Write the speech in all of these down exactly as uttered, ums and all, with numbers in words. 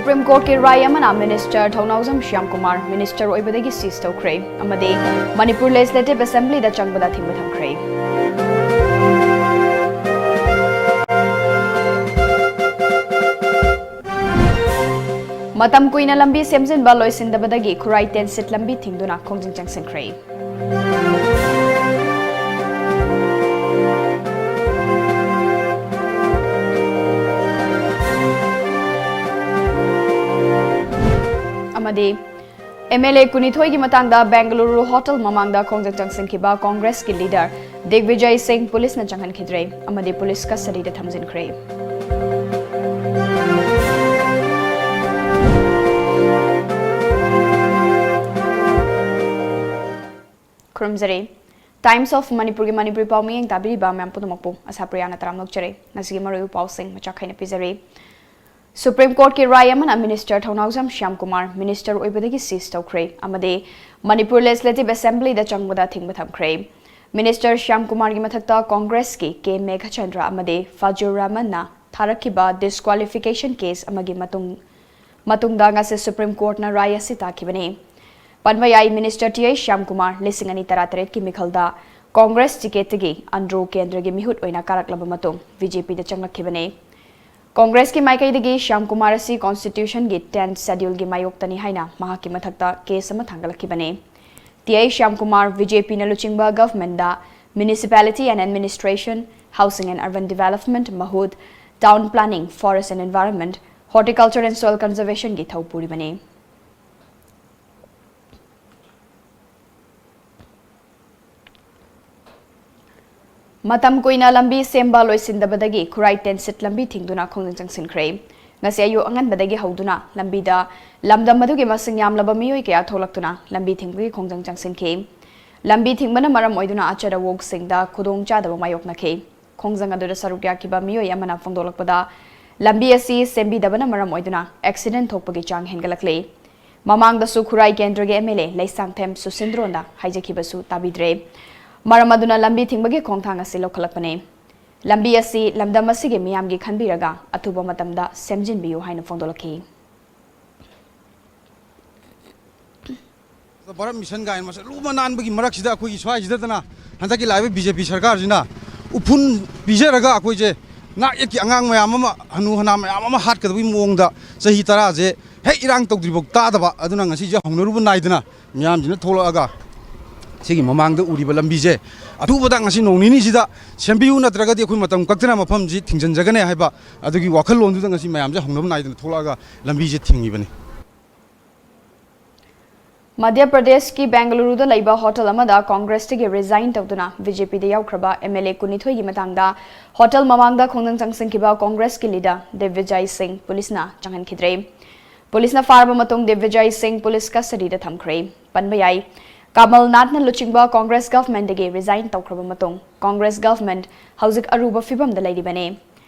Supreme Courtꯀꯤ ꯔꯥꯏ ꯑꯃꯅ Minister ꯊꯧꯅꯥꯎꯖꯝ Shyam Kumar Minister ꯑꯣꯏꯕꯗꯒꯤ cease ꯇꯧꯈ꯭ꯔꯦ ꯑꯃꯗꯤ ꯃꯅꯤꯄꯨꯔ Legislative Assemblyꯗ ꯆꯪꯕꯗ ꯊꯤꯡꯕ ꯊꯝꯈ꯭ꯔꯦ꯫ ꯃꯇꯝ ꯀꯨꯏꯅ ꯂꯝꯕꯤ ꯁꯦꯝꯖꯤꯟꯕ ꯂꯣꯏꯁꯤꯟꯗꯕꯗꯒꯤ ꯈꯨꯔꯥꯏ ꯇꯦꯟꯁꯤꯠ ꯂꯝꯕꯤ ꯊꯤꯡꯗꯨꯅ ꯈꯣꯡꯖꯪ ꯆꯪꯁꯤꯟꯈ꯭ꯔꯦ꯫ ꯑꯃꯗꯤ MLA ꯀꯨꯟꯅꯤꯊꯣꯏꯒꯤ ꯃꯇꯥꯡꯗ ꯕꯦꯡꯒꯂꯨꯔꯨ ꯍꯣꯇꯦꯜ ꯃꯃꯥꯡꯗ ꯈꯣꯡꯖꯪ ꯆꯪꯁꯤꯟꯈꯤꯕ ꯀꯣꯡꯒ꯭ꯔꯦꯁꯀꯤ leader ꯗꯤꯒꯕꯤꯖꯌ ꯁꯤꯡ ꯄꯨꯂꯤꯁꯅ ꯆꯪꯍꯟꯈꯤꯗ꯭ꯔꯦ ꯑꯃꯗꯤ ꯄꯨꯂꯤꯁ custodyꯗ ꯊꯝꯖꯤꯟꯈ꯭ꯔꯦ꯫ ꯈꯨꯔꯨꯝꯖꯔꯤ꯫ Times of Manipurꯒꯤ ꯃꯅꯤꯄꯨꯔꯤ ꯄꯥꯎ ꯃꯤꯠꯌꯦꯡ ꯇꯥꯕꯤꯔꯤꯕ ꯃꯌꯥꯝ ꯄꯨꯝꯅꯃꯛꯄꯨ ꯑꯁꯥꯄ꯭ꯔꯤꯌꯥꯅ ꯇꯔꯥꯝꯅ ꯑꯣꯛꯆꯔꯤ꯫ ꯉꯁꯤꯒꯤ ꯃꯔꯨꯑꯣꯏꯕ ꯄꯥꯎꯁꯤꯡ ꯃꯆꯥꯛ ꯈꯥꯏꯅ ꯄꯤꯖꯔꯤ꯫ Supreme Courtꯀꯤ ꯔꯥꯏ ꯑꯃꯅ Minister ꯊꯧꯅꯥꯎꯖꯝ ꯁ꯭ꯌꯥꯝ ꯀꯨꯃꯥꯔ Minister ꯑꯣꯏꯕꯗꯒꯤ cease ꯇꯧꯈ꯭ꯔꯦ ꯑꯃꯗꯤ ꯃꯅꯤꯄꯨꯔ Legislative Assemblyꯗ ꯆꯪꯕꯗ ꯊꯤꯡꯕ ꯊꯝꯈ꯭ꯔꯦ꯫ Minister ꯁ꯭ꯌꯥꯝ ꯀꯨꯃꯥꯔꯒꯤ ꯃꯊꯛꯇ ꯀꯣꯡꯒ꯭ꯔꯦꯁꯀꯤ ꯀꯦ ꯃꯦꯘꯆꯟꯗ꯭ꯔ ꯑꯃꯗꯤ ꯐꯥꯖꯨꯔ ꯔꯍꯃꯟꯅ ꯊꯥꯔꯛꯈꯤꯕ disqualification case ꯑꯃꯒꯤ ꯃꯇꯨꯡ, ꯃꯇꯨꯡꯗ ꯉꯁꯤ Supreme Courtꯅ ꯔꯥꯏ ꯑꯁꯤ ꯇꯥꯈꯤꯕꯅꯤ꯫ ꯄꯟꯕ ꯌꯥꯏ, Minister ꯇꯤ.ꯑꯩꯆ ꯁ꯭ꯌꯥꯝ ꯀꯨꯃꯥꯔ ꯂꯤꯁꯤꯡ ꯑꯅꯤ ꯇꯔꯥꯇꯔꯦꯠꯀꯤ ꯃꯤꯈꯜꯗ ꯀꯣꯡꯒ꯭ꯔꯦꯁ ticketꯇꯒꯤ ꯑꯟꯗ꯭ꯔꯣ ꯀꯦꯟꯗ꯭ꯔꯒꯤ ꯃꯤꯍꯨꯠ ꯑꯣꯏꯅ ꯀꯥꯔꯛꯂꯕ ꯃꯇꯨꯡ BJPꯗ ꯆꯪꯂꯛꯈꯤꯕꯅꯤ꯫ ꯀꯣꯡꯒ꯭ꯔꯦꯁꯀꯤ ꯃꯥꯏꯀꯩꯗꯒꯤ ꯁ꯭ꯌꯥꯝ ꯀꯨꯃꯥꯔ ꯑꯁꯤ Constitutionꯒꯤ tenth Scheduleꯒꯤ ꯃꯥꯌꯣꯛꯇꯅꯤ ꯍꯥꯏꯅ ꯃꯍꯥꯛꯀꯤ ꯃꯊꯛꯇ case ꯑꯃ ꯊꯥꯡꯒꯠꯂꯛꯈꯤꯕꯅꯤ꯫ ꯇꯤ.ꯑꯩꯆ ꯁ꯭ꯌꯥꯝ ꯀꯨꯃꯥꯔ BJPꯅ ꯂꯨꯆꯤꯡꯕ governmentꯗ Municipality and Administration, Housing and Urban Development, ꯃꯍꯨꯠ, Town Planning, Forest and Environment, Horticulture and Soil Conservationꯒꯤ ꯊꯧ ꯄꯨꯔꯤꯕꯅꯤ꯫ ꯃꯇꯝ ꯀꯨꯏꯅ ꯂꯝꯕꯤ ꯁꯦꯝꯕ ꯂꯣꯏꯁꯤꯟꯗꯕꯗꯒꯤ ꯈꯨꯔꯥꯏ ꯇꯦꯟꯁꯤꯠ ꯂꯝꯕꯤ ꯊꯤꯡꯗꯨꯅ ꯈꯣꯡꯖꯪ ꯆꯪꯁꯤꯟꯈ꯭ꯔꯦ꯫ ꯉꯁꯤ ꯑꯌꯨꯛ ꯑꯉꯟꯕꯗꯒꯤ ꯍꯧꯗꯨꯅ ꯂꯝꯕꯤꯗ ꯂꯝꯗꯝ ꯑꯗꯨꯒꯤ ꯃꯁꯤꯡ ꯌꯥꯝꯂꯕ ꯃꯤꯑꯣꯏ ꯀꯌꯥ ꯊꯣꯛꯂꯛꯇꯨꯅ ꯂꯝꯕꯤ ꯊꯤꯡꯕꯒꯤ ꯈꯣꯡꯖꯪ ꯆꯪꯁꯤꯟꯈꯤ꯫ ꯂꯝꯕꯤ ꯊꯤꯡꯕꯅ ꯃꯔꯝ ꯑꯣꯏꯗꯨꯅ ꯑꯆꯠ ꯑꯋꯣꯛꯁꯤꯡꯗ ꯈꯨꯗꯣꯡꯆꯥꯗꯕ ꯃꯥꯌꯣꯛꯅꯈꯤ꯫ ꯈꯣꯡꯖꯪ ꯑꯗꯨꯗ ꯁꯔꯨꯛ ꯌꯥꯈꯤꯕ ꯃꯤꯑꯣꯏ ꯑꯃꯅ ꯐꯣꯡꯗꯣꯛꯂꯛꯄꯗ, ꯂꯝꯕꯤ ꯑꯁꯤ ꯁꯦꯝꯕꯤꯗꯕꯅ ꯃꯔꯝ ꯑꯣꯏꯗꯨꯅ accident ꯊꯣꯛꯄꯒꯤ ꯆꯥꯡ ꯍꯦꯟꯒꯠꯂꯛꯂꯤ꯫ ꯃꯃꯥꯡꯗꯁꯨ ꯈꯨꯔꯥꯏ ꯀꯦꯟꯗ꯭ꯔꯒꯤ MLA ꯂꯩꯁꯥꯡꯊꯦꯝ ꯁꯨꯁꯤꯟꯗ꯭ꯔꯣꯟꯗ ꯍꯥꯏꯖꯈꯤꯕꯁꯨ ꯇꯥꯕꯤꯗ꯭ꯔꯦ꯫ ꯃꯔꯝ ꯑꯗꯨꯅ ꯂꯝꯕꯤ ꯊꯤꯡꯕꯒꯤ ꯈꯣꯡꯊꯥꯡ ꯑꯁꯤ ꯂꯧꯈꯠꯂꯛꯄꯅꯤ꯫ ꯂꯝꯕꯤ ꯑꯁꯤ ꯂꯝꯗꯝ ꯑꯁꯤꯒꯤ ꯃꯤꯌꯥꯝꯒꯤ ꯈꯟꯕꯤꯔꯒ ꯑꯊꯨꯕ ꯃꯇꯝꯗ ꯁꯦꯝꯖꯤꯟꯕꯤꯌꯨ ꯍꯥꯏꯅ ꯐꯣꯡꯗꯣꯛꯂꯛꯈꯤ꯫ ꯚꯥꯔꯠ ꯃꯤꯁꯟ ꯀꯥꯏꯅ ꯃꯁꯛ ꯂꯨꯕ ꯅꯥꯟꯕꯒꯤ ꯃꯔꯛꯁꯤꯗ ꯑꯩꯈꯣꯏꯒꯤ ꯁ꯭ꯋꯥꯏꯁꯤꯗꯅ ꯍꯟꯗꯛꯀꯤ ꯂꯥꯛꯏꯕ ꯕꯤ ꯖꯦ ꯄꯤ ꯁꯔꯀꯥꯔꯁꯤꯅ ꯎꯐꯨꯟ ꯄꯤꯖꯔꯒ ꯑꯩꯈꯣꯏꯁꯦ ꯅꯥꯛ ꯌꯦꯠꯀꯤ ꯑꯉꯥꯡ ꯃꯌꯥꯝ ꯑꯃ, ꯍꯅꯨ ꯍꯅꯥ ꯃꯌꯥꯝ ꯑꯃ ꯍꯥꯠꯀꯗꯕꯒꯤ ꯃꯑꯣꯡꯗ ꯆꯍꯤ ꯇꯔꯥꯁꯦ ꯍꯦꯛ ꯏꯔꯥꯡ ꯇꯧꯗ꯭ꯔꯤꯐꯥꯎ ꯇꯥꯗꯕ, ꯑꯗꯨꯅ ꯉꯁꯤꯁꯦ ꯍꯧꯅꯔꯨꯕ ꯅꯥꯏꯗꯅ ꯃꯤꯌꯥꯝꯁꯤꯅ ꯊꯣꯛꯂꯛꯑꯒ ꯁꯤꯒꯤ ꯃꯃꯥꯡꯗ ꯎꯔꯤꯕ ꯂꯝꯕꯤꯁꯦ ꯑꯊꯨꯕꯗ ꯉꯁꯤ ꯅꯣꯡ ꯅꯤꯅꯤꯁꯤꯗ ꯁꯦꯝꯕꯤꯌꯨ, ꯅꯠꯇ꯭ꯔꯒꯗꯤ ꯑꯩꯈꯣꯏ ꯃꯇꯝ ꯀꯛꯇꯅ ꯃꯐꯝꯁꯤ ꯊꯤꯡꯖꯤꯟꯖꯒꯅꯤ ꯍꯥꯏꯕ ꯑꯗꯨꯒꯤ ꯋꯥꯈꯜꯂꯣꯟꯗꯨꯗ ꯉꯁꯤ ꯃꯌꯥꯝꯁꯦ ꯍꯧꯅꯕ ꯅꯥꯏꯗꯅ ꯊꯣꯛꯂꯛꯑꯒ ꯂꯝꯕꯤꯁꯦ ꯊꯤꯡꯉꯤꯕꯅꯤ꯫ ꯃꯙ꯭ꯌ ꯄ꯭ꯔꯗꯦꯁꯀꯤ ꯕꯦꯡꯒꯂꯨꯔꯨꯗ ꯂꯩꯕ ꯍꯣꯇꯦꯜ ꯑꯃꯗ ꯀꯣꯡꯒ꯭ꯔꯦꯁꯇꯒꯤ ꯔꯤꯖꯥꯏꯟ ꯇꯧꯗꯨꯅ ꯕꯤ ꯖꯦ ꯄꯤꯗ ꯌꯥꯎꯈ꯭ꯔꯕ ꯑꯦꯝ ꯑꯦꯜ ꯑꯦ ꯀꯨꯟꯅꯤꯊꯣꯏꯒꯤ ꯃꯇꯥꯡꯗ ꯍꯣꯇꯦꯜ ꯃꯃꯥꯡꯗ ꯈꯣꯡꯖꯪ ꯆꯪꯁꯤꯟꯈꯤꯕ ꯀꯣꯡꯒ꯭ꯔꯦꯁꯀꯤ ꯂꯤꯗꯔ ꯗꯤꯒꯕꯤꯖꯌ ꯁꯤꯡ ꯄꯨꯂꯤꯁꯅ ꯆꯪꯍꯟꯈꯤꯗ꯭ꯔꯦ꯫ ꯄꯨꯂꯤꯁꯅ ꯐꯥꯔꯕ ꯃꯇꯨꯡ ꯗꯤꯒꯕꯤꯖꯌ ꯁꯤꯡ ꯄꯨꯂꯤꯁ ꯀꯁꯇꯗꯤꯗ ꯊꯝꯈ꯭ꯔꯦ꯫ ꯄꯟꯕ ꯌꯥꯏ, ꯀꯃꯜ ꯅꯥꯊꯅ ꯂꯨꯆꯤꯡꯕ ꯀꯣꯡꯒ꯭ꯔꯦꯁ ꯒꯚꯔꯟꯃꯦꯟꯠꯇꯒꯤ ꯔꯤꯖꯥꯏꯟ ꯇꯧꯈ꯭ꯔꯕ ꯃꯇꯨꯡ ꯀꯣꯡꯒ꯭ꯔꯦꯁ ꯒꯚꯔꯟꯃꯦꯟꯠ ꯍꯧꯖꯤꯛ ꯑꯔꯨꯕ ꯐꯤꯕꯝꯗ ꯂꯩꯔꯤꯕꯅꯤ꯫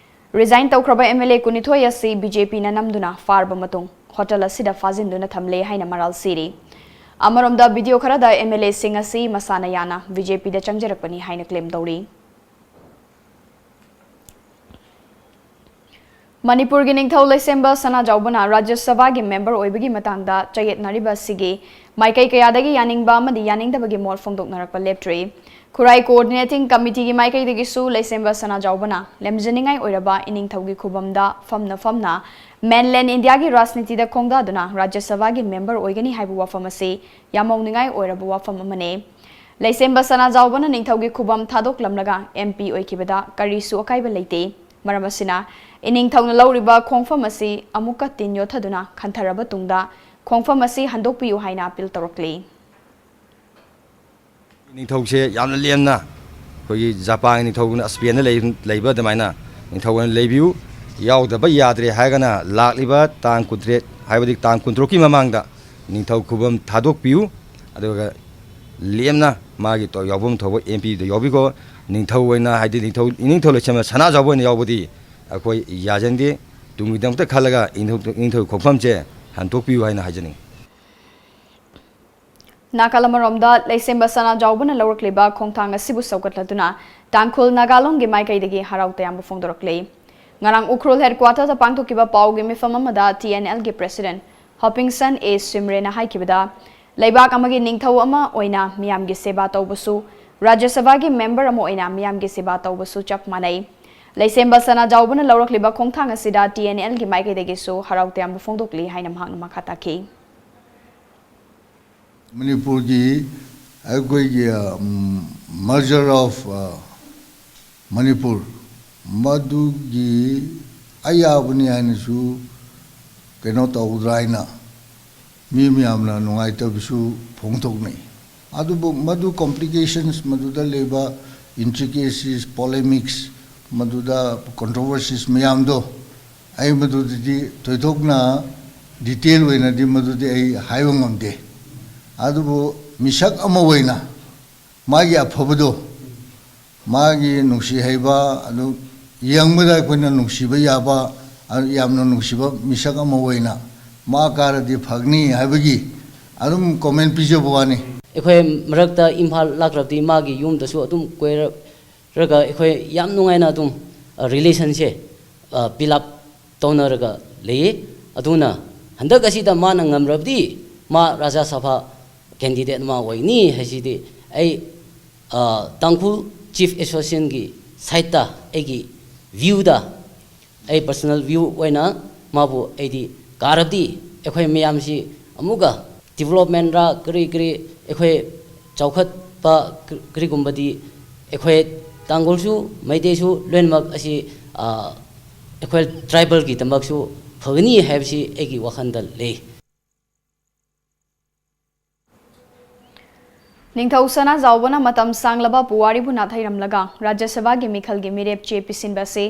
ꯔꯤꯖꯥꯏꯟ ꯇꯧꯈ꯭ꯔꯕ ꯑꯦꯝ ꯑꯦꯜ ꯑꯦ ꯀꯨꯟꯅꯤꯊꯣꯏ ꯑꯁꯤ ꯕꯤ ꯖꯦ ꯄꯤꯅ ꯅꯝꯗꯨꯅ ꯐꯥꯔꯕ ꯃꯇꯨꯡ ꯍꯣꯇꯦꯜ ꯑꯁꯤꯗ ꯐꯥꯖꯤꯟꯗꯨꯅ ꯊꯝꯂꯦ ꯍꯥꯏꯅ ꯃꯔꯥꯜ ꯁꯤꯔꯤ꯫ ꯑꯃꯔꯣꯝꯗ ꯚꯤꯗꯤꯑꯣ ꯈꯔꯗ ꯑꯦꯝ ꯑꯦꯜ ꯑꯦꯁꯤꯡ ꯑꯁꯤ ꯃꯁꯥꯅ ꯌꯥꯅ ꯕꯤ ꯖꯦ ꯄꯤꯗ ꯆꯪꯖꯔꯛꯄꯅꯤ ꯍꯥꯏꯅ ꯀ꯭ꯂꯦꯝ ꯇꯧꯔꯤ꯫ ꯃꯅꯤꯄꯨꯔꯒꯤ ꯅꯤꯡꯊꯧ ꯂꯩꯁꯦꯝꯕ ꯁꯅꯥꯖꯥꯎꯕꯅ ꯔꯥꯖ꯭ꯌ ꯁꯚꯥꯒꯤ ꯃꯦꯝꯕꯔ ꯑꯣꯏꯕꯒꯤ ꯃꯇꯥꯡꯗ ꯆꯌꯦꯠꯅꯔꯤꯕ ꯑꯁꯤꯒꯤ ꯃꯥꯏꯀꯩ ꯀꯌꯥꯗꯒꯤ ꯌꯥꯅꯤꯡꯕ ꯑꯃꯗꯤ ꯌꯥꯅꯤꯡꯗꯕꯒꯤ ꯃꯣꯠ ꯐꯣꯡꯗꯣꯛꯅꯔꯛꯄ ꯂꯦꯞꯇ꯭ꯔꯤ꯫ ꯈꯨꯔꯥꯏ ꯀꯣꯑꯣꯔꯗꯤꯅꯦꯇꯤꯡ ꯀꯃꯤꯇꯤꯒꯤ ꯃꯥꯏꯀꯩꯗꯒꯤꯁꯨ ꯂꯩꯁꯦꯝꯕ ꯁꯅꯥꯖꯥꯎꯕꯅ ꯂꯦꯝꯖꯅꯤꯡꯉꯥꯏ ꯑꯣꯏꯔꯕ ꯏꯅꯤꯡꯊꯧꯒꯤ ꯈꯨꯕꯝꯗ ꯐꯝꯅ ꯐꯝꯅ ꯃꯦꯟꯂꯦꯟ ꯏꯟꯗꯤꯌꯥꯒꯤ ꯔꯥꯖꯅꯤꯇꯤꯗ ꯈꯣꯡꯗꯥꯗꯨꯅ ꯔꯥꯖ꯭ꯌ ꯁꯚꯥꯒꯤ ꯃꯦꯝꯕꯔ ꯑꯣꯏꯒꯅꯤ ꯍꯥꯏꯕ ꯋꯥꯐꯝ ꯑꯁꯤ ꯌꯥꯝꯃꯧꯅꯤꯡꯉꯥꯏ ꯑꯣꯏꯔꯕ ꯋꯥꯐꯝ ꯑꯃꯅꯤ꯫ ꯂꯩꯁꯦꯝꯕ ꯁꯅꯥꯖꯥꯎꯕꯅ ꯅꯤꯡꯊꯧꯒꯤ ꯈꯨꯕꯝ ꯊꯥꯗꯣꯛꯂꯝꯂꯒ ꯑꯦꯝ ꯄꯤ ꯑꯣꯏꯈꯤꯕꯗ ꯀꯔꯤꯁꯨ ꯑꯀꯥꯏꯕ ꯂꯩꯇꯦ꯫ ꯃꯔꯝ ꯑꯁꯤꯅ, ꯏꯅꯤꯡꯊꯧꯅ ꯂꯧꯔꯤꯕ ꯈꯣꯡꯐꯝ ꯑꯁꯤ ꯑꯃꯨꯛꯀ ꯇꯤꯟ ꯌꯣꯠꯊꯗꯨꯅ ꯈꯟꯊꯔꯕ ꯇꯨꯡꯗ ꯈꯣꯡꯐꯝ ꯑꯁꯤ ꯍꯟꯗꯣꯛꯄꯤꯌꯨ ꯍꯥꯏꯅ ꯑꯄꯤꯜ ꯇꯧꯔꯛꯂꯤ꯫ ꯅꯤꯡꯊꯧꯁꯦ ꯌꯥꯝꯅ ꯂꯦꯝꯅ ꯑꯩꯈꯣꯏꯒꯤ ꯖꯄꯥꯟꯒꯤ ꯅꯤꯡꯊꯧꯅ ꯁ꯭ꯄꯦꯟꯗ ꯂꯩ-, ꯂꯩꯕ ꯑꯗꯨꯃꯥꯏꯅ ꯅꯤꯡꯊꯧ ꯑꯣꯏꯅ ꯂꯩꯕꯤꯌꯨ꯫ ꯌꯥꯎꯗꯕ ꯌꯥꯗ꯭ꯔꯦ ꯍꯥꯏꯔꯒꯅ ꯂꯥꯛꯂꯤꯕ ꯇꯥꯡ ꯀꯨꯟꯇꯔꯦꯠ, ꯍꯥꯏꯕꯗꯤ ꯇꯥꯡ ꯀꯨꯟꯇꯔꯨꯛꯀꯤ ꯃꯃꯥꯡꯗ ꯅꯤꯡꯊꯧ ꯈꯨꯕꯝ ꯊꯥꯗꯣꯛꯄꯤꯌꯨ꯫ ꯑꯗꯨꯒ ꯂꯦꯝꯅ ꯃꯥꯒꯤ ꯇꯧ-, ꯌꯥꯎꯐꯝ ꯊꯣꯛꯄ ꯑꯦꯝ ꯄꯤꯗ ꯌꯥꯎꯕꯤꯈꯣ꯫ ꯅꯤꯡꯊꯧ ꯑꯣꯏꯅ, ꯍꯥꯏꯗꯤ ꯅꯤꯡꯊꯧ, ꯏꯅꯤꯡꯊꯧ ꯂꯩꯁꯦꯝꯕ ꯁꯅꯥꯖꯥꯎꯕ ꯑꯣꯏꯅ ꯌꯥꯎꯕꯗꯤ ꯑꯩꯈꯣꯏ ꯌꯥꯖꯅꯤꯡꯗꯦ꯫ ꯇꯨꯡꯒꯤꯗꯃꯛꯇ ꯈꯜꯂꯒ ꯏꯅꯤꯡꯊꯧ, ꯏꯅꯤꯡꯊꯧ ꯈꯣꯡꯐꯝꯁꯦ ꯍꯟꯗꯣꯛꯄꯤꯌꯨ ꯍꯥꯏꯅ ꯍꯥꯏꯖꯅꯤꯡꯏ꯫ ꯅꯥꯀꯜ ꯑꯃꯔꯣꯝꯗ, ꯂꯩꯁꯦꯝꯕ ꯁꯅꯥꯖꯥꯎꯕꯅ ꯂꯧꯔꯛꯂꯤꯕ ꯈꯣꯡꯊꯥꯡ ꯑꯁꯤꯕꯨ ꯁꯧꯒꯠꯂꯗꯨꯅ ꯇꯥꯡꯈꯨꯜ ꯅꯥꯒꯥꯂꯣꯡꯒꯤ ꯃꯥꯏꯀꯩꯗꯒꯤ ꯍꯔꯥꯎ ꯇꯌꯥꯝꯕ ꯐꯣꯡꯗꯣꯔꯛꯂꯤ꯫ ꯉꯔꯥꯡ ꯎꯈ꯭ꯔꯨꯜ ꯍꯦꯗꯀ꯭ꯋꯥꯇꯔꯗ ꯄꯥꯡꯊꯣꯛꯈꯤꯕ ꯄꯥꯎꯒꯤ ꯃꯤꯐꯝ ꯑꯃꯗ ꯇꯤ ꯑꯦꯟ ꯑꯦꯜꯒꯤ ꯄ꯭ꯔꯦꯁꯤꯗꯦꯟꯠ ꯍꯣꯄꯤꯡꯁꯟ ꯑꯦ ꯁꯤꯝꯔꯦꯅ ꯍꯥꯏꯈꯤꯕꯗ, ꯂꯩꯕꯥꯛ ꯑꯃꯒꯤ ꯅꯤꯡꯊꯧ ꯑꯃ ꯑꯣꯏꯅ ꯃꯤꯌꯥꯝꯒꯤ ꯁꯦꯕꯥ ꯇꯧꯕꯁꯨ, ꯔꯥꯖ꯭ꯌ ꯁꯚꯥꯒꯤ ꯃꯦꯝꯕꯔ ꯑꯃ ꯑꯣꯏꯅ ꯃꯤꯌꯥꯝꯒꯤ ꯁꯦꯕꯥ ꯇꯧꯕꯁꯨ ꯆꯞ ꯃꯥꯟꯅꯩ꯫ ꯂꯩꯁꯦꯝꯕ ꯁꯅꯥꯖꯥꯎꯕꯅ ꯂꯧꯔꯛꯂꯤꯕ ꯈꯣꯡꯊꯥꯡ ꯑꯁꯤꯗ ꯇꯤ ꯑꯦꯟ ꯑꯦꯜꯒꯤ ꯃꯥꯏꯀꯩꯗꯒꯤꯁꯨ ꯍꯔꯥꯎ ꯇꯌꯥꯝꯕ ꯐꯣꯡꯗꯣꯛꯂꯤ ꯍꯥꯏꯅ ꯃꯍꯥꯛꯅ ꯃꯈꯥ ꯇꯥꯈꯤ꯫ ꯃꯅꯤꯄꯨꯔꯒꯤ ꯑꯩꯈꯣꯏꯒꯤ ꯃꯔꯖꯔ ꯑꯣꯐ ꯃꯅꯤꯄꯨꯔ ꯃꯗꯨꯒꯤ ꯑꯌꯥꯕꯅꯤ ꯍꯥꯏꯅꯁꯨ ꯀꯩꯅꯣ ꯇꯧꯗ꯭ꯔꯥ ꯍꯥꯏꯅ ꯃꯤ ꯃꯌꯥꯝꯅ ꯅꯨꯡꯉꯥꯏꯇꯕꯁꯨ ꯐꯣꯡꯗꯣꯛꯅꯩ꯫ ꯑꯗꯨꯕꯨ ꯃꯗꯨ ꯀꯣꯝꯄ꯭ꯂꯤꯀꯦꯁꯟꯁ, ꯃꯗꯨꯗ ꯂꯩꯕ ꯏꯟꯇ꯭ꯔꯤꯀꯦꯁꯤꯁ, ꯄꯣꯂꯦꯃꯤꯛꯁ, ꯃꯗꯨꯗ ꯀꯣꯟꯇ꯭ꯔꯣꯚꯔꯁꯤꯁ ꯃꯌꯥꯝꯗꯣ ꯑꯩ ꯃꯗꯨꯗꯗꯤ ꯊꯣꯏꯗꯣꯛꯅ ꯗꯤꯇꯦꯜ ꯑꯣꯏꯅꯗꯤ ꯃꯗꯨꯗꯤ ꯑꯩ ꯍꯥꯏꯕ ꯉꯝꯗꯦ꯫ ꯑꯗꯨꯕꯨ ꯃꯤꯁꯛ ꯑꯃ ꯑꯣꯏꯅ ꯃꯥꯒꯤ ꯑꯐꯕꯗꯣ, ꯃꯥꯒꯤ ꯅꯨꯡꯁꯤ ꯍꯩꯕ, ꯑꯗꯨ ꯌꯦꯡꯕꯗ ꯑꯩꯈꯣꯏꯅ ꯅꯨꯡꯁꯤꯕ ꯌꯥꯕ, ꯑꯗꯨ ꯌꯥꯝꯅ ꯅꯨꯡꯁꯤꯕ ꯃꯤꯁꯛ ꯑꯃ ꯑꯣꯏꯅ ꯃꯥ ꯀꯥꯔꯗꯤ ꯐꯒꯅꯤ ꯍꯥꯏꯕꯒꯤ ꯑꯗꯨꯝ ꯀꯣꯃꯦꯟ ꯄꯤꯖꯕ ꯋꯥꯅꯤ꯫ ꯑꯩꯈꯣꯏ ꯃꯔꯛꯇ ꯏꯝꯐꯥꯜ ꯂꯥꯛꯈ꯭ꯔꯕꯗꯤ ꯃꯥꯒꯤ ꯌꯨꯝꯗꯁꯨ ꯑꯗꯨꯝ ꯀꯣꯏꯔꯛꯂꯒ ꯑꯩꯈꯣꯏ ꯌꯥꯝ ꯅꯨꯡꯉꯥꯏꯅ ꯑꯗꯨꯝ ꯔꯤꯂꯦꯁꯟꯁꯦ ꯄꯤꯜ ꯑꯞ ꯇꯧꯅꯔꯒ ꯂꯩꯌꯦ꯫ ꯑꯗꯨꯅ ꯍꯟꯗꯛ ꯑꯁꯤꯗ ꯃꯥꯅ ꯉꯝꯔꯕꯗꯤ ꯃꯥ ꯔꯥꯖ꯭ꯌ ꯁꯚꯥ ꯀꯦꯟꯗꯤꯗꯦꯠ ꯑꯃ ꯑꯣꯏꯅꯤ ꯍꯥꯏꯁꯤꯗꯤ ꯑꯩ ꯇꯥꯡꯈꯨꯜ ꯆꯤꯐ ꯑꯦꯁꯣꯁꯤꯌꯦꯁꯟꯒꯤ ꯁꯥꯏꯠꯇ ꯑꯩꯒꯤ ꯚ꯭ꯌꯨꯗ ꯑꯩ ꯄꯔꯁꯅꯦꯜ ꯚ꯭ꯌꯨ ꯑꯣꯏꯅ ꯃꯥꯕꯨ ꯑꯩꯗꯤ ꯀꯥꯔꯕꯗꯤ ꯑꯩꯈꯣꯏ ꯃꯌꯥꯝꯁꯤ ꯑꯃꯨꯛꯀ ꯗꯤꯕꯂꯞꯃꯦꯟꯔ ꯀꯔꯤ ꯀꯔꯤ ꯑꯩꯈꯣꯏ ꯆꯥꯎꯈꯠꯄ ꯀꯔꯤꯒꯨꯝꯕꯗꯤ ꯑꯩꯈꯣꯏ ꯇꯥꯡꯈꯨꯜꯁꯨ ꯃꯩꯇꯩꯁꯨ ꯂꯣꯏꯅꯃꯛ ꯑꯁꯤ ꯑꯩꯈꯣꯏ ꯇ꯭ꯔꯥꯏꯕꯦꯜꯒꯤꯗꯃꯛꯁꯨ ꯐꯒꯅꯤ ꯍꯥꯏꯕꯁꯤ ꯑꯩꯒꯤ ꯋꯥꯈꯜꯗ ꯂꯩ꯫ ꯅꯤꯡꯊꯧ ꯁꯅꯥꯖꯥꯎꯕꯅ ꯃꯇꯝ ꯁꯥꯡꯂꯕ ꯄꯨꯋꯥꯔꯤꯕꯨ ꯅꯥꯊꯩꯔꯝꯂꯒ ꯔꯥꯖ꯭ꯌ ꯁꯚꯥꯒꯤ ꯃꯤꯈꯜꯒꯤ ꯃꯤꯔꯦꯞ ꯆꯦ ꯄꯤꯁꯤꯟꯕ ꯑꯁꯤ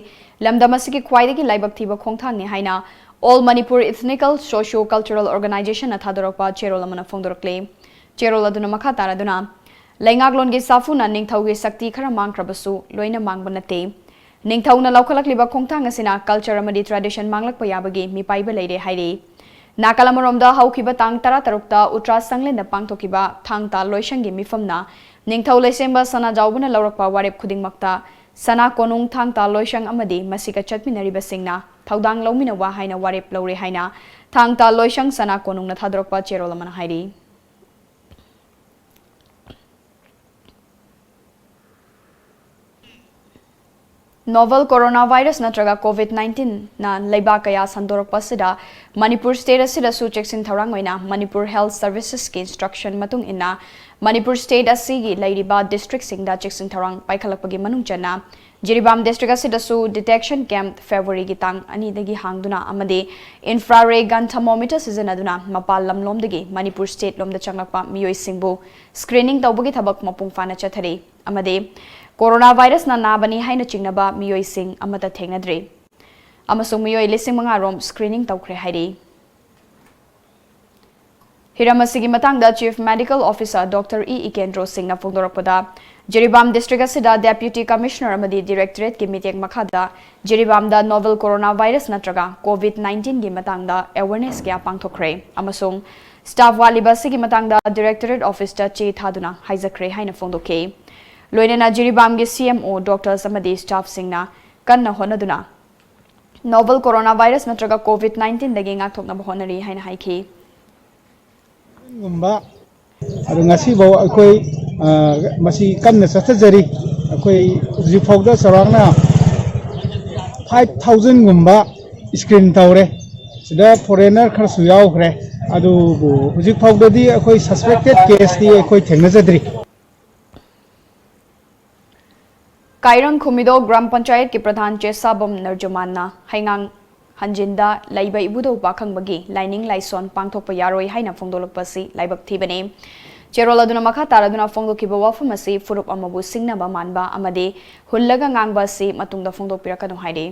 ꯂꯝꯗꯝ ꯑꯁꯤꯒꯤ ꯈ꯭ꯋꯥꯏꯗꯒꯤ ꯂꯥꯏꯕꯛ ꯊꯤꯕ ꯈꯣꯡꯊꯥꯡꯅꯤ ꯍꯥꯏꯅ All Manipur Ethnical Socio Cultural Organization ꯅ ꯊꯥꯗꯣꯔꯛꯄ ꯆꯦꯔꯣꯜ ꯑꯃꯅ ꯐꯣꯡꯗꯣꯔꯛꯂꯤ꯫ ꯆꯦꯔꯣꯜ ꯑꯗꯨꯅ ꯃꯈꯥ ꯇꯥꯔꯗꯨꯅ, ꯂꯩꯉꯥꯛꯂꯣꯟꯒꯤ ꯁꯥꯐꯨꯅ ꯅꯤꯡꯊꯧꯒꯤ ꯁꯛꯇꯤ ꯈꯔ ꯃꯥꯡꯈ꯭ꯔꯕꯁꯨ ꯂꯣꯏꯅ ꯃꯥꯡꯕ ꯅꯠꯇꯦ꯫ ꯅꯤꯡꯊꯧꯅ ꯂꯧꯈꯠꯂꯛꯂꯤꯕ ꯈꯣꯡꯊꯥꯡ ꯑꯁꯤꯅ ꯀꯜꯆꯔ ꯑꯃꯗꯤ ꯇ꯭ꯔꯦꯗꯤꯁꯟ ꯃꯥꯡꯂꯛꯄ ꯌꯥꯕꯒꯤ ꯃꯤꯄꯥꯏꯕ ꯂꯩꯔꯦ ꯍꯥꯏꯔꯤ꯫ ꯅꯥꯀꯜ ꯑꯃꯔꯣꯝꯗ ꯍꯧꯈꯤꯕ ꯇꯥꯡ ꯇꯔꯥꯇꯔꯨꯛꯇ ꯎꯇ꯭ꯔꯥ ꯁꯪꯂꯦꯟꯗ ꯄꯥꯡꯊꯣꯛꯈꯤꯕ ꯊꯥꯡ ꯇꯥ ꯂꯣꯏꯁꯪꯒꯤ ꯃꯤꯐꯝꯅ ꯅꯤꯡꯊꯧ ꯂꯩꯁꯦꯝꯕ ꯁꯅꯥꯖꯥꯎꯕꯅ ꯂꯧꯔꯛꯄ ꯋꯥꯔꯦꯞ ꯈꯨꯗꯤꯡꯃꯛꯇ ꯁꯅꯥ ꯀꯣꯅꯨꯡ ꯊꯥꯡ ꯇꯥ ꯂꯣꯏꯁꯪ ꯑꯃꯗꯤ ꯃꯁꯤꯒ ꯆꯠꯃꯤꯟꯅꯔꯤꯕꯁꯤꯡꯅ ꯊꯧꯗꯥꯡ ꯂꯧꯃꯤꯟꯅꯕ ꯍꯥꯏꯅ ꯋꯥꯔꯦꯞ ꯂꯧꯔꯦ ꯍꯥꯏꯅ ꯊꯥꯡ ꯇꯥ ꯂꯣꯏꯁꯪ ꯁꯅꯥ ꯀꯣꯅꯨꯡꯅ ꯊꯥꯗꯣꯔꯛꯄ ꯆꯦꯔꯣꯜ ꯑꯃꯅ ꯍꯥꯏꯔꯤ꯫ Novel coronavirus ꯅꯠꯇ꯭ꯔꯒ COVID nineteen ꯅ ꯂꯩꯕꯥꯛ ꯀꯌꯥ ꯁꯟꯗꯣꯔꯛꯄ ꯑꯁꯤꯗ ꯃꯅꯤꯄꯨꯔ state ꯑꯁꯤꯗꯁꯨ ꯆꯦꯛꯁꯤꯟ ꯊꯧꯔꯥꯡ ꯑꯣꯏꯅ ꯃꯅꯤꯄꯨꯔ Health Services ꯀꯤ instruction ꯃꯇꯨꯡ ꯏꯟꯅ ꯃꯅꯤꯄꯨꯔ state ꯑꯁꯤꯒꯤ ꯂꯩꯔꯤꯕ district ꯁꯤꯡꯗ ꯆꯦꯛꯁꯤꯟ ꯊꯧꯔꯥꯡ ꯄꯥꯏꯈꯠꯂꯛꯄꯒꯤ ꯃꯅꯨꯡ ꯆꯟꯅ ꯖꯤꯔꯤꯕꯥꯝ district ꯑꯁꯤꯗꯁꯨ detection camp February ꯒꯤ ꯇꯥꯡ ꯑꯅꯤꯗꯒꯤ ꯍꯥꯡꯗꯨꯅ ꯑꯃꯗꯤ infrared gun thermometer ꯁꯤꯖꯤꯟꯅꯗꯨꯅ ꯃꯄꯥꯟ ꯂꯝꯂꯣꯝꯗꯒꯤ ꯃꯅꯤꯄꯨꯔ state ꯂꯣꯝꯗ ꯆꯪꯂꯛꯄ ꯃꯤꯑꯣꯏꯁꯤꯡꯕꯨ screening ꯇꯧꯕꯒꯤ ꯊꯕꯛ ꯃꯄꯨꯡ ꯐꯥꯅ ꯆꯠꯊꯔꯤ꯫ ꯑꯃꯗꯤ coronavirus ꯅ ꯅꯥꯕꯅꯤ ꯍꯥꯏꯅ ꯆꯤꯡꯅꯕ ꯃꯤꯑꯣꯏꯁꯤꯡ ꯑꯃꯠꯇ ꯊꯦꯡꯅꯗ꯭ꯔꯤ ꯑꯃꯁꯨꯡ ꯃꯤꯑꯣꯏ ꯂꯤꯁꯤꯡ ꯃꯉꯥ ꯔꯣꯝ screening ꯇꯧꯈ꯭ꯔꯦ ꯍꯥꯏꯔꯤ꯫ ꯍꯤꯔꯝ ꯑꯁꯤꯒꯤ ꯃꯇꯥꯡꯗ Chief Medical Officer Doctor E ꯏꯀꯦꯟꯗ꯭ꯔꯣ ꯁꯤꯡꯅ ꯐꯣꯡꯗꯣꯔꯛꯄꯗ, ꯖꯤꯔꯤꯕꯥꯝ district ꯑꯁꯤꯗ Deputy Commissioner ꯑꯃꯗꯤ Directorate ꯀꯤ ꯃꯤꯠꯌꯦꯡ ꯃꯈꯥꯗ ꯖꯤꯔꯤꯕꯥꯝꯗ novel coronavirus ꯅꯠꯇ꯭ꯔꯒ COVID nineteen ꯒꯤ ꯃꯇꯥꯡꯗ awareness ꯀꯌꯥ ꯄꯥꯡꯊꯣꯛꯈ꯭ꯔꯦ ꯑꯃꯁꯨꯡ staff ꯋꯥꯠꯂꯤꯕ ꯑꯁꯤꯒꯤ ꯃꯇꯥꯡꯗ Directorate Office ꯇ ꯆꯦ ꯊꯥꯗꯨꯅ ꯍꯥꯏꯖꯈ꯭ꯔꯦ ꯍꯥꯏꯅ ꯐꯣꯡꯗꯣꯛꯈꯤ꯫ ꯂꯣꯏꯅꯅ ꯖꯤꯔꯤꯕꯥꯝꯒꯤ C M O, doctors ꯑꯃꯗꯤ staff ꯁꯤꯡꯅ ꯀꯟꯅ ꯍꯣꯠꯅꯗꯨꯅ novel coronavirus ꯅꯠꯇ꯭ꯔꯒ COVID nineteen ꯗꯒꯤ ꯉꯥꯛꯊꯣꯛꯅꯕ ꯍꯣꯠꯅꯔꯤ ꯍꯥꯏꯅ ꯍꯥꯏꯈꯤ꯫ ꯒꯨꯝꯕ ꯑꯗꯨ ꯉꯁꯤꯐꯥꯎ ꯑꯩꯈꯣꯏ, ꯑ, ꯃꯁꯤ ꯀꯟꯅ ꯆꯠꯊꯖꯔꯤ꯫ ꯑꯩꯈꯣꯏ ꯍꯧꯖꯤꯛꯐꯥꯎꯗ ꯆꯥꯎꯔꯥꯛꯅ five thousand ꯒꯨꯝꯕ screen ꯇꯧꯔꯦ꯫ ꯁꯤꯗ foreigner ꯈꯔꯁꯨ ꯌꯥꯎꯈ꯭ꯔꯦ꯫ ꯑꯗꯨꯕꯨ ꯍꯧꯖꯤꯛꯐꯥꯎꯗꯗꯤ ꯑꯩꯈꯣꯏ suspected case ꯇꯤ ꯑꯩꯈꯣꯏ ꯊꯦꯡꯅꯖꯗ꯭ꯔꯤ꯫ ꯀꯥꯏꯔꯪ ꯈꯨꯃꯤꯗꯣ ꯒ꯭ꯔꯥꯝ ꯄꯟꯆꯥꯌꯠꯀꯤ ꯄ꯭ꯔꯙꯥꯟ ꯆꯦꯁꯥꯕꯝ ꯅꯔꯖꯨꯃꯥꯟꯅ ꯍꯩꯉꯥꯡ ꯍꯟꯖꯤꯟꯗ ꯂꯩꯕ ꯏꯕꯨꯙꯧ ꯄꯥꯈꯪꯕꯒꯤ ꯂꯥꯏꯅꯤꯡ ꯂꯥꯏꯁꯣꯟ ꯄꯥꯡꯊꯣꯛꯄ ꯌꯥꯔꯣꯏ ꯍꯥꯏꯅ ꯐꯣꯡꯗꯣꯛꯂꯛꯄ ꯑꯁꯤ ꯂꯥꯏꯕꯛ ꯊꯤꯕꯅꯤ꯫ ꯆꯦꯔꯣꯜ ꯑꯗꯨꯅ ꯃꯈꯥ ꯇꯥꯔꯗꯨꯅ ꯐꯣꯡꯗꯣꯛꯈꯤꯕ ꯋꯥꯐꯝ ꯑꯁꯤ ꯐꯨꯔꯨꯞ ꯑꯃꯕꯨ ꯁꯤꯡꯅꯕ ꯃꯥꯟꯕ ꯑꯃꯗꯤ ꯍꯨꯜꯂꯒ ꯉꯥꯡꯕ ꯑꯁꯤ ꯃꯇꯨꯡꯗ ꯐꯣꯡꯗꯣꯛꯄꯤꯔꯛꯀꯅꯨ ꯍꯥꯏꯔꯤ꯫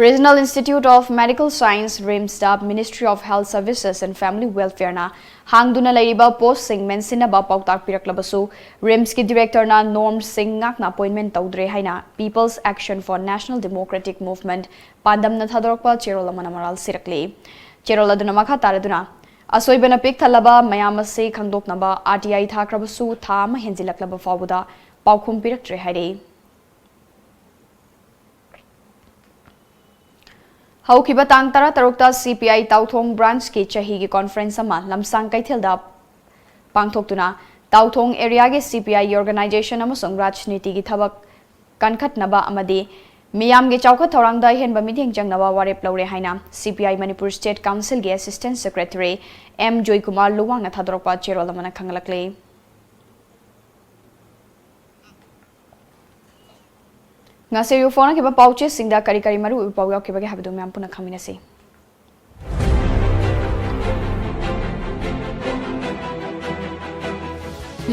Regional Institute of Medical Science, RIMS ꯇ Ministry of Health Services and Family Welfare ꯅ ꯍꯥꯡꯗꯨꯅ ꯂꯩꯔꯤꯕ post ꯁꯤꯡ ꯃꯦꯟꯁꯤꯟꯅꯕ ꯄꯥꯎꯇꯥꯛ ꯄꯤꯔꯛꯂꯕꯁꯨ, RIMS ꯀꯤ director ꯅ norms ꯁꯤꯡ ꯉꯥꯛꯅ appointment ꯇꯧꯗ꯭ꯔꯦ ꯍꯥꯏꯅ People's Action for National Democratic Movement ꯄꯥꯟꯗꯝꯅ ꯊꯥꯗꯣꯔꯛꯄ ꯆꯦꯔꯣꯜ ꯑꯃꯅ ꯃꯔꯥꯜ ꯁꯤꯔꯛꯂꯤ꯫ ꯆꯦꯔꯣꯜ ꯑꯗꯨꯅ ꯃꯈꯥ ꯇꯥꯔꯗꯨꯅ, ꯑꯁꯣꯏꯕꯅ ꯄꯤꯛ ꯊꯜꯂꯕ ꯃꯌꯥꯝ ꯑꯁꯤ ꯈꯪꯗꯣꯛꯅꯕ R T I ꯊꯥꯈ꯭ꯔꯕꯁꯨ ꯊꯥ ꯑꯃ ꯍꯦꯟꯖꯤꯜꯂꯛꯂꯕ ꯐꯥꯎꯕꯗ ꯄꯥꯎꯈꯨꯝ ꯄꯤꯔꯛꯇ꯭ꯔꯦ ꯍꯥꯏꯔꯤ꯫ ꯍꯧꯈꯤꯕ ꯇꯥꯡ ꯇꯔꯥꯇꯔꯨꯛꯇ C P I ꯇꯥꯎꯊꯣꯡ branch ꯀꯤ ꯆꯍꯤꯒꯤ conference ꯑꯃ ꯂꯝꯁꯥꯡ ꯀꯩꯊꯦꯜꯗ ꯄꯥꯡꯊꯣꯛꯇꯨꯅ ꯇꯥꯎꯊꯣꯡ ꯑꯦꯔꯤꯌꯥꯒꯤ ꯁꯤ ꯄꯤ ꯑꯥꯏꯒꯤ ꯑꯣꯔꯒꯅꯥꯏꯖꯦꯁꯟ ꯑꯃꯁꯨꯡ ꯔꯥꯖꯅꯤꯇꯤꯒꯤ ꯊꯕꯛ ꯀꯟꯈꯠꯅꯕ ꯑꯃꯗꯤ ꯃꯤꯌꯥꯝꯒꯤ ꯆꯥꯎꯈꯠ ꯊꯧꯔꯥꯡꯗ ꯑꯍꯦꯟꯕ ꯃꯤꯠꯌꯦꯡ ꯆꯪꯅꯕ ꯋꯥꯔꯦꯞ ꯂꯧꯔꯦ ꯍꯥꯏꯅ ꯁꯤ ꯄꯤ ꯑꯥꯏ ꯃꯅꯤꯄꯨꯔ ꯁ꯭ꯇꯦꯠ ꯀꯥꯎꯟꯁꯤꯜꯒꯤ ꯑꯦꯁꯤꯁꯇꯦꯟꯠ ꯁꯦꯀ꯭ꯔꯦꯇꯔꯤ ꯑꯦꯝ ꯖꯣꯏꯀꯨꯃꯥꯔ ꯂꯨꯋꯥꯡꯅ ꯊꯥꯗꯣꯔꯛꯄ ꯆꯦꯔꯣꯜ ꯑꯃꯅ ꯈꯪꯍꯜꯂꯛꯂꯤ꯫ ꯉꯁꯤ ꯐꯣꯡꯂꯛꯈꯤꯕ ꯄꯥꯎꯆꯦꯁꯤꯡꯗ ꯀꯔꯤ ꯀꯔꯤ ꯃꯔꯨꯑꯣꯏꯕ ꯄꯥꯎ ꯌꯥꯎꯈꯤꯕꯒꯦ ꯍꯥꯏꯕꯗꯨ ꯃꯌꯥꯝ ꯄꯨꯟꯅ ꯈꯪꯃꯤꯟꯅꯁꯤ꯫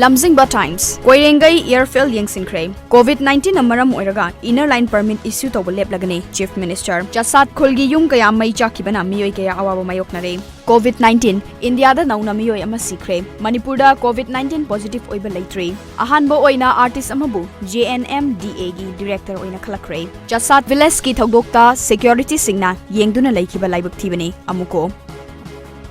ꯂꯝꯖꯤꯡꯕ ꯇꯥꯏꯝꯁ, ꯀꯣꯏꯔꯦꯡꯒꯩ ꯑꯦꯌꯔꯐꯤꯜ ꯌꯦꯡꯁꯤꯟꯈ꯭ꯔꯦ꯫ ꯀꯣꯚꯤꯗ ꯅꯥꯏꯟꯇꯤꯟꯅ ꯃꯔꯝ ꯑꯣꯏꯔꯒ ꯏꯟꯅꯔ ꯂꯥꯏꯟ ꯄꯔꯃꯤꯠ ꯏꯁꯨ ꯇꯧꯕ ꯂꯦꯞꯂꯒꯅꯤ, ꯆꯤꯐ ꯃꯤꯅꯤꯁꯇꯔ꯫ ꯆꯥꯁꯥꯠ ꯈꯨꯜꯒꯤ ꯌꯨꯝ ꯀꯌꯥ ꯃꯩ ꯆꯥꯛꯈꯤꯕꯅ ꯃꯤꯑꯣꯏ ꯀꯌꯥ ꯑꯋꯥꯕ ꯃꯥꯌꯣꯛꯅꯔꯦ꯫ ꯀꯣꯚꯤꯗ ꯅꯥꯏꯟꯇꯤꯟ, ꯏꯟꯗꯤꯌꯥꯗ ꯅꯧꯅ ꯃꯤꯑꯣꯏ ꯑꯃ ꯁꯤꯈ꯭ꯔꯦ꯫ ꯃꯅꯤꯄꯨꯔꯗ ꯀꯣꯚꯤꯗ ꯅꯥꯏꯟꯇꯤꯟ ꯄꯣꯖꯤꯇꯤꯚ ꯑꯣꯏꯕ ꯂꯩꯇ꯭ꯔꯤ꯫ ꯑꯍꯥꯟꯕ ꯑꯣꯏꯅ ꯑꯥꯔꯇꯤꯁ ꯑꯃꯕꯨ ꯖꯦ ꯑꯦꯟ ꯑꯦꯝ ꯗꯤ ꯑꯦꯒꯤ ꯗꯤꯔꯦꯛꯇꯔ ꯑꯣꯏꯅ ꯈꯜꯂꯛꯈ꯭ꯔꯦ꯫ ꯆꯥꯁꯥꯠ ꯚꯤꯂꯦꯖꯀꯤ ꯊꯧꯗꯣꯛꯇ ꯁꯦꯀ꯭ꯌꯨꯔꯤꯇꯤꯁꯤꯡꯅ ꯌꯦꯡꯗꯨꯅ ꯂꯩꯈꯤꯕ ꯂꯥꯏꯕꯛ ꯊꯤꯕꯅꯤ꯫ ꯑꯃꯨꯛꯀꯣ꯫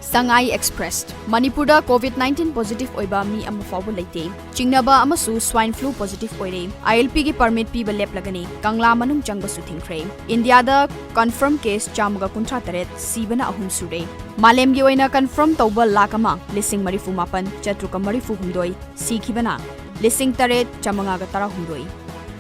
ꯁꯉꯥꯏ ꯑꯦꯛꯁꯄ꯭ꯔꯦꯁ, ꯃꯅꯤꯄꯨꯔꯗ ꯀꯣꯚꯤꯗ ꯅꯥꯏꯟꯇꯤꯟ ꯄꯣꯖꯤꯇꯤꯚ ꯑꯣꯏꯕ ꯃꯤ ꯑꯃ ꯐꯥꯎꯕ ꯂꯩꯇꯦ꯫ ꯆꯤꯡꯅꯕ ꯑꯃꯁꯨ ꯁ꯭ꯋꯥꯏꯟ ꯐ꯭ꯂꯨ ꯄꯣꯖꯤꯇꯤꯚ ꯑꯣꯏꯔꯦ꯫ ꯑꯥꯏ ꯑꯦꯜ ꯄꯤꯒꯤ ꯄꯔꯃꯤꯠ ꯄꯤꯕ ꯂꯦꯞꯂꯒꯅꯤ꯫ ꯀꯪꯂꯥ ꯃꯅꯨꯡ ꯆꯪꯕꯁꯨ ꯊꯤꯡꯈ꯭ꯔꯦ꯫ ꯏꯟꯗꯤꯌꯥꯗ ꯀꯟꯐꯔꯝ ꯀꯦꯁ ꯆꯥꯝꯃꯒ ꯀꯨꯟꯊ꯭ꯔꯥ ꯇꯔꯦꯠ, ꯁꯤꯕꯅ ꯑꯍꯨꯝ ꯁꯨꯔꯦ꯫ ꯃꯥꯂꯦꯝꯒꯤ ꯑꯣꯏꯅ ꯀꯟꯐꯔꯝ ꯇꯧꯕ ꯂꯥꯈ ꯑꯃ ꯂꯤꯁꯤꯡ ꯃꯔꯤꯐꯨ ꯃꯥꯄꯟ ꯆꯥꯇ꯭ꯔꯨꯛꯀ ꯃꯔꯤꯐꯨ ꯍꯨꯝꯗꯣꯏ, ꯁꯤꯈꯤꯕꯅ ꯂꯤꯁꯤꯡ ꯇꯔꯦꯠ ꯆꯥꯃꯉꯥꯒ ꯇꯔꯥꯍꯨꯝꯗꯣꯏ꯫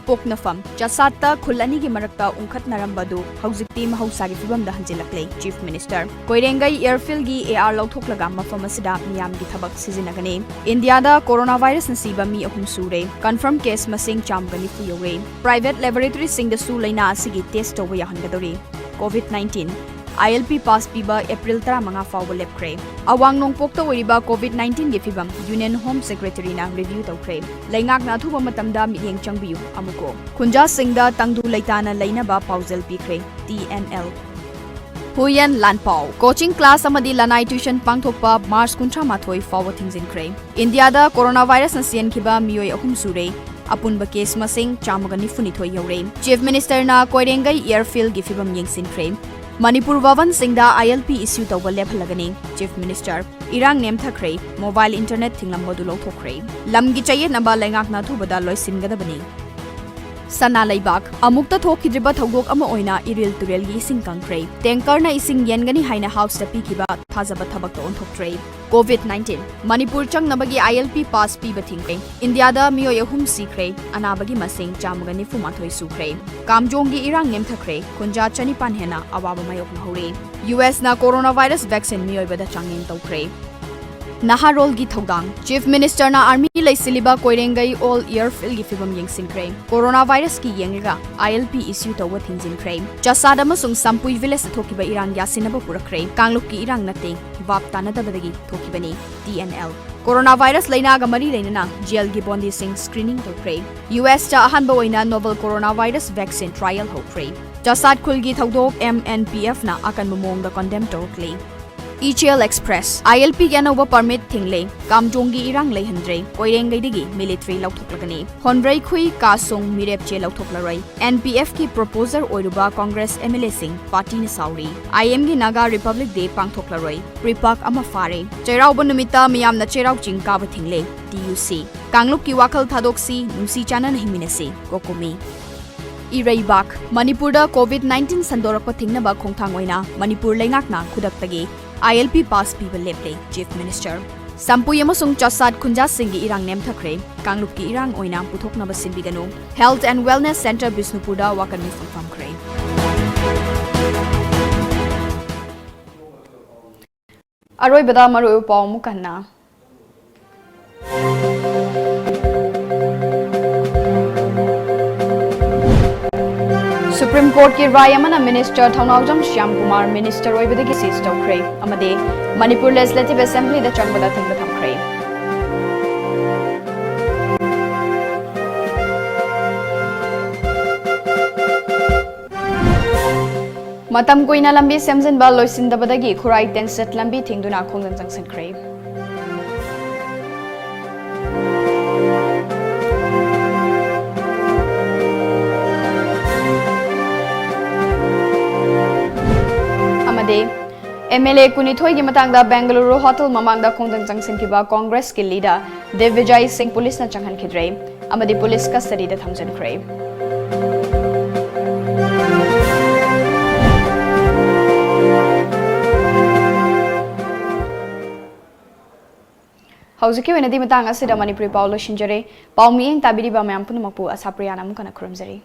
ꯄꯣꯛꯅꯐꯝ, ꯆꯥꯁꯥꯠꯇ ꯈꯨꯜ ꯑꯅꯤꯒꯤ ꯃꯔꯛꯇ ꯎꯪꯈꯠꯅꯔꯝꯕꯗꯨ ꯍꯧꯖꯤꯛꯇꯤ ꯃꯍꯧꯁꯥꯒꯤ ꯐꯤꯕꯝꯗ ꯍꯟꯖꯤꯜꯂꯛꯂꯦ, ꯆꯤꯐ ꯃꯤꯅꯤꯁꯇꯔ꯫ ꯀꯣꯏꯔꯦꯡꯒꯩ ꯑꯦꯌꯔꯐꯤꯜꯒꯤ ꯑꯦ ꯑꯥꯔ ꯂꯧꯊꯣꯛꯂꯒ ꯃꯐꯝ ꯑꯁꯤꯗ ꯃꯤꯌꯥꯝꯒꯤ ꯊꯕꯛ ꯁꯤꯖꯤꯟꯅꯒꯅꯤ꯫ ꯏꯟꯗꯤꯌꯥꯗ ꯀꯣꯔꯣꯅꯥ ꯚꯥꯏꯔꯁꯅ ꯁꯤꯕ ꯃꯤ ꯑꯍꯨꯝ ꯁꯨꯔꯦ꯫ ꯀꯟꯐꯔꯝ ꯀꯦꯁ ꯃꯁꯤꯡ ꯆꯥꯝꯃꯒ ꯅꯤꯐꯨ ꯌꯧꯔꯦ꯫ ꯄ꯭ꯔꯥꯏꯚꯦꯠ ꯂꯦꯕꯣꯔꯦꯇꯣꯔꯤꯁꯤꯡꯗꯁꯨ ꯂꯥꯏꯅꯥ ꯑꯁꯤꯒꯤ ꯇꯦꯁ ꯇꯧꯕ ꯌꯥꯍꯟꯒꯗꯧꯔꯤ꯫ ꯀꯣꯚꯤꯗ ꯅꯥꯏꯟꯇꯤꯟ, ꯑꯥꯏ ꯑꯦꯜ ꯄꯤ ꯄꯥꯁ ꯄꯤꯕ ꯑꯦꯄ꯭ꯔꯤꯜ ꯇꯔꯥꯃꯉꯥ ꯐꯥꯎꯕ ꯂꯦꯞꯈ꯭ꯔꯦ꯫ ꯑꯋꯥꯡ ꯅꯣꯡꯄꯣꯛꯇ ꯑꯣꯏꯔꯤꯕ ꯀꯣꯚꯤꯗ ꯅꯥꯏꯟꯇꯤꯟꯒꯤ ꯐꯤꯕꯝ ꯌꯨꯅꯤꯌꯟ ꯍꯣꯝ ꯁꯦꯀ꯭ꯔꯦꯇꯔꯤꯅ ꯔꯤꯚ꯭ꯌꯨ ꯇꯧꯈ꯭ꯔꯦ꯫ ꯂꯩꯉꯥꯛꯅ ꯑꯊꯨꯕ ꯃꯇꯝꯗ ꯃꯤꯠꯌꯦꯡ ꯆꯪꯕꯤꯌꯨ꯫ ꯑꯃꯨꯛꯀꯣ꯫ ꯈꯨꯟꯖꯥꯁꯤꯡꯗ ꯇꯪꯗꯨ ꯂꯩꯇꯥꯅ ꯂꯩꯅꯕ ꯄꯥꯎꯖꯦꯜ ꯄꯤꯈ꯭ꯔꯦ꯫ T N L. Huiyen Lanpao, coaching class ꯑꯃꯗꯤ ꯂꯅꯥꯏ ꯇ꯭ꯌꯨꯁꯟ ꯄꯥꯡꯊꯣꯛꯄ ꯃꯥꯔꯆ ꯀꯨꯟꯊ꯭ꯔꯥ ꯃꯥꯊꯣꯏ ꯐꯥꯎꯕ ꯊꯤꯡꯖꯤꯟꯈ꯭ꯔꯦ꯫ ꯏꯟꯗꯤꯌꯥꯗ ꯀꯣꯔꯣꯅꯥ ꯚꯥꯏꯔꯁꯅ ꯁꯤꯍꯟꯈꯤꯕ ꯃꯤꯑꯣꯏ ꯑꯍꯨꯝ ꯁꯨꯔꯦ꯫ ꯑꯄꯨꯟꯕ ꯀꯦꯁ ꯃꯁꯤꯡ ꯆꯥꯝꯃꯒ ꯅꯤꯐꯨꯅꯤꯊꯣꯏ ꯌꯧꯔꯦ꯫ ꯆꯤꯐ ꯃꯤꯅꯤꯁꯇꯔꯅ ꯀꯣꯏꯔꯦꯡꯒꯩ ꯑꯦꯌꯔꯐꯤꯜꯒꯤ ꯐꯤꯕꯝ ꯌꯦꯡꯁꯤꯟꯈ꯭ꯔꯦ꯫ ꯃꯅꯤꯄꯨꯔ ꯚꯕꯟꯁꯤꯡꯗ ꯑꯥꯏ ꯑꯦꯜ ꯄꯤ ꯏꯁꯨ ꯇꯧꯕ ꯂꯦꯞꯍꯜꯂꯒꯅꯤ, ꯆꯤꯐ ꯃꯤꯅꯤꯁꯇꯔ꯫ ꯏꯔꯥꯡ ꯅꯦꯝꯊꯈ꯭ꯔꯦ, ꯃꯣꯕꯥꯏꯜ ꯏꯟꯇꯔꯅꯦꯠ ꯊꯤꯡꯂꯝꯕꯗꯨ ꯂꯧꯊꯣꯛꯈ꯭ꯔꯦ꯫ ꯂꯝꯒꯤ ꯆꯌꯦꯠꯅꯕ ꯂꯩꯉꯥꯛꯅ ꯑꯊꯨꯕꯗ ꯂꯣꯏꯁꯤꯟꯒꯗꯕꯅꯤ꯫ ꯁꯅꯥ ꯂꯩꯕꯥꯛ꯫ ꯑꯃꯨꯛꯇ ꯊꯣꯛꯈꯤꯗ꯭ꯔꯤꯕ ꯊꯧꯗꯣꯛ ꯑꯃ ꯑꯣꯏꯅ ꯏꯔꯤꯜ ꯇꯨꯔꯦꯜꯒꯤ ꯏꯁꯤꯡ ꯀꯪꯈ꯭ꯔꯦ꯫ ꯇꯦꯡꯀꯔꯅ ꯏꯁꯤꯡ ꯌꯦꯟꯒꯅꯤ ꯍꯥꯏꯅ ꯍꯥꯎꯁꯇ ꯄꯤꯈꯤꯕ ꯊꯥꯖꯕ ꯊꯕꯛꯇ ꯑꯣꯟꯊꯣꯛꯇ꯭ꯔꯦ꯫ Covid nineteen. ꯃꯅꯤꯄꯨꯔ ꯆꯪꯅꯕꯒꯤ ILP pass ꯄꯤꯕ ꯊꯤꯡꯈ꯭ꯔꯦ꯫ ꯏꯟꯗꯤꯌꯥꯗ ꯃꯤꯑꯣꯏ ꯑꯍꯨꯝ ꯁꯤꯈ꯭ꯔꯦ꯫ ꯑꯅꯥꯕꯒꯤ ꯃꯁꯤꯡ ꯆꯥꯝꯃꯒ ꯅꯤꯐꯨ ꯃꯥꯊꯣꯏ ꯁꯨꯈ꯭ꯔꯦ꯫ ꯀꯥꯝꯖꯣꯡꯒꯤ ꯏꯔꯥꯡ ꯅꯦꯝꯊꯈ꯭ꯔꯦ꯫ ꯈꯨꯟꯖꯥ ꯆꯅꯤꯄꯥꯟ ꯍꯦꯟꯅ ꯑꯋꯥꯕ ꯃꯥꯌꯣꯛꯅꯍꯧꯔꯦ꯫ USꯅ coronavirus vaccine ꯃꯤꯑꯣꯏꯕꯗ ꯆꯥꯡꯌꯦꯡ ꯇꯧꯈ꯭ꯔꯦ꯫ ꯅꯍꯥꯔꯣꯜꯒꯤ ꯊꯧꯗꯥꯡ꯫ Chief Ministerꯅ army ꯂꯩꯁꯤꯜꯂꯤꯕ ꯀꯣꯏꯔꯦꯡꯒꯩ Old Airfieldꯒꯤ ꯐꯤꯚꯝ ꯌꯦꯡꯁꯤꯟꯈ꯭ꯔꯦ꯫ Coronavirusꯀꯤ ꯌꯦꯡꯂꯒ ILP issue ꯇꯧꯕ ꯊꯤꯡꯖꯤꯟꯈ꯭ꯔꯦ꯫ ꯆꯥꯁꯥꯗ ꯑꯃꯁꯨꯡ ꯁꯝꯄꯨꯏ villageꯇ ꯊꯣꯛꯈꯤꯕ ꯏꯔꯥꯡ ꯌꯥꯁꯤꯟꯅꯕ ꯄꯨꯔꯛꯈ꯭ꯔꯦ꯫ ꯀꯥꯡꯂꯨꯞꯀꯤ ꯏꯔꯥꯡ ꯅꯠꯇꯦ, ꯚꯥꯞ ꯇꯥꯅꯗꯕꯗꯒꯤ ꯊꯣꯛꯈꯤꯕꯅꯤ, TNL꯫ Coronavirus ꯂꯩꯅꯥꯒ ꯃꯔꯤ ꯂꯩꯅꯅ jailꯒꯤ ꯕꯣꯟꯗꯤꯁꯤꯡ screening ꯇꯧꯈ꯭ꯔꯦ꯫ USꯇ ꯑꯍꯥꯟꯕ ꯑꯣꯏꯅ novel coronavirus vaccine trial ꯍꯧꯈ꯭ꯔꯦ꯫ ꯆꯥꯁꯥꯠ ꯈꯨꯜꯒꯤ ꯊꯧꯗꯣꯛ꯫ MNPFꯅ ꯑꯀꯟꯕ ꯃꯑꯣꯡꯗ condemn ꯇꯧꯔꯛꯂꯤ꯫ ꯏꯆꯦꯜ Express꯫ ILPꯒꯤ ꯑꯅꯧꯕ permit ꯊꯤꯡꯂꯦ꯫ ꯀꯥꯝꯖꯣꯡꯒꯤ ꯏꯔꯥꯡ ꯂꯩꯍꯟꯗ꯭ꯔꯦ꯫ ꯀꯣꯏꯔꯦꯡꯒꯩꯗꯒꯤ military ꯂꯧꯊꯣꯛꯂꯒꯅꯤ꯫ ꯍꯣꯟꯕ꯭ꯔꯩꯈꯨꯏ ꯀꯥꯁꯣꯡ ꯃꯤꯔꯦꯞꯆꯦ ꯂꯧꯊꯣꯛꯂꯔꯣꯏ꯫ NPFꯀꯤ proposer ꯑꯣꯏꯔꯨꯕ Congress MLAꯁꯤꯡ partyꯅ ꯁꯥꯎꯔꯤ꯫ IMꯒꯤ Naga Republic Day ꯄꯥꯡꯊꯣꯛꯂꯔꯣꯏ꯫ ꯄ꯭ꯔꯤꯄꯥꯛ ꯑꯃ ꯐꯥꯔꯦ꯫ ꯆꯩꯔꯥꯎꯕ ꯅꯨꯃꯤꯠꯇ ꯃꯤꯌꯥꯝꯅ ꯆꯩꯔꯥꯎ ꯆꯤꯡ ꯀꯥꯕ ꯊꯤꯡꯂꯦ꯫ TUC꯫ ꯀꯥꯡꯂꯨꯞꯀꯤ ꯋꯥꯈꯜ ꯊꯥꯗꯣꯛꯁꯤ, ꯅꯨꯡꯁꯤ ꯆꯥꯟꯅꯅ ꯍꯤꯡꯃꯤꯟꯅꯁꯤ꯫ ꯀꯣꯀꯣꯃꯤ꯫ ꯏꯔꯩꯕꯥꯛ꯫ ꯃꯅꯤꯄꯨꯔꯗ ꯀꯣꯚꯤꯗ ꯅꯥꯏꯟꯇꯤꯟ ꯁꯟꯗꯣꯔꯛꯄ ꯊꯤꯡꯅꯕ ꯈꯣꯡꯊꯥꯡ ꯑꯣꯏꯅ ꯃꯅꯤꯄꯨꯔ ꯂꯩꯉꯥꯛꯅ ꯈꯨꯗꯛꯇꯒꯤ ILP pass ꯄꯤꯕ ꯂꯦꯞꯂꯦ, Chief Minister꯫ ꯁꯝꯄꯨꯏ ꯑꯃꯁꯨꯡ ꯆꯥꯁꯥꯠ ꯈꯨꯟꯖꯥꯁꯤꯡꯒꯤ ꯏꯔꯥꯡ ꯅꯦꯝꯊꯈ꯭ꯔꯦ꯫ ꯀꯥꯡꯂꯨꯞꯀꯤ ꯏꯔꯥꯡ ꯑꯣꯏꯅ ꯄꯨꯊꯣꯛꯅꯕ ꯁꯤꯟꯕꯤꯒꯅꯨ꯫ Health and Wellness Centre ꯕꯤꯁꯅꯨꯄꯨꯔꯗ ꯋꯥꯀꯠ ꯃꯤꯐꯝ ꯐꯝꯈ꯭ꯔꯦ꯫ ꯑꯔꯣꯏꯕꯗ ꯃꯔꯨꯑꯣꯏꯕ ꯄꯥꯎ ꯑꯃꯨꯛ ꯍꯟꯅ꯫ Supreme Courtꯀꯤ ꯔꯥꯏ ꯑꯃꯅ Minister ꯊꯧꯅꯥꯎꯖꯝ ꯁ꯭ꯌꯥꯝ ꯀꯨꯃꯥꯔ Minister ꯑꯣꯏꯕꯗꯒꯤ cease ꯇꯧꯈ꯭ꯔꯦ ꯑꯃꯗꯤ ꯃꯅꯤꯄꯨꯔ Legislative Assemblyꯗ ꯆꯪꯕꯗ ꯑꯊꯤꯡꯕ ꯊꯝꯈ꯭ꯔꯦ꯫ ꯃꯇꯝ ꯀꯨꯏꯅ ꯂꯝꯕꯤ ꯁꯦꯝꯖꯤꯟꯕ ꯂꯣꯏꯁꯤꯟꯗꯕꯗꯒꯤ ꯈꯨꯔꯥꯏ ꯇꯦꯟꯁꯦꯠ ꯂꯝꯕꯤ ꯊꯤꯡꯗꯨꯅ ꯈꯣꯡꯖꯪ ꯆꯪꯁꯤꯟꯈ꯭ꯔꯦ꯫ ꯑꯃꯗꯤ MLA ꯀꯨꯟꯅꯤꯊꯣꯏꯒꯤ ꯃꯇꯥꯡꯗ ꯕꯦꯡꯒꯂꯨꯔꯨ hotel ꯃꯃꯥꯡꯗ ꯈꯣꯡꯖꯪ ꯆꯪꯁꯤꯟꯈꯤꯕ Congressꯀꯤ leader ꯗꯤꯒꯕꯤꯖꯌ ꯁꯤꯡ policeꯅ ꯆꯪꯍꯟꯈꯤꯗ꯭ꯔꯦ꯫ ꯑꯃꯗꯤ ꯄꯨꯂꯤꯁ ꯀꯁꯇꯗꯤꯗ ꯊꯝꯖꯤꯟꯈ꯭ꯔꯦ꯫ ꯍꯧꯖꯤꯛꯀꯤ ꯑꯣꯏꯅꯗꯤ ꯃꯇꯥꯡ ꯑꯁꯤꯗ ꯃꯅꯤꯄꯨꯔꯤ ꯄꯥꯎ ꯂꯣꯏꯁꯤꯟꯖꯔꯦ꯫ ꯄꯥꯎ ꯃꯤꯠꯌꯦꯡ ꯇꯥꯕꯤꯔꯤꯕ ꯃꯌꯥꯝ ꯄꯨꯝꯅꯃꯛꯄꯨ ꯑꯁꯥ ꯄ꯭ꯔꯤꯌꯥꯅ ꯑꯃꯨꯛ ꯍꯟꯅ ꯈꯨꯔꯨꯝꯖꯔꯤ꯫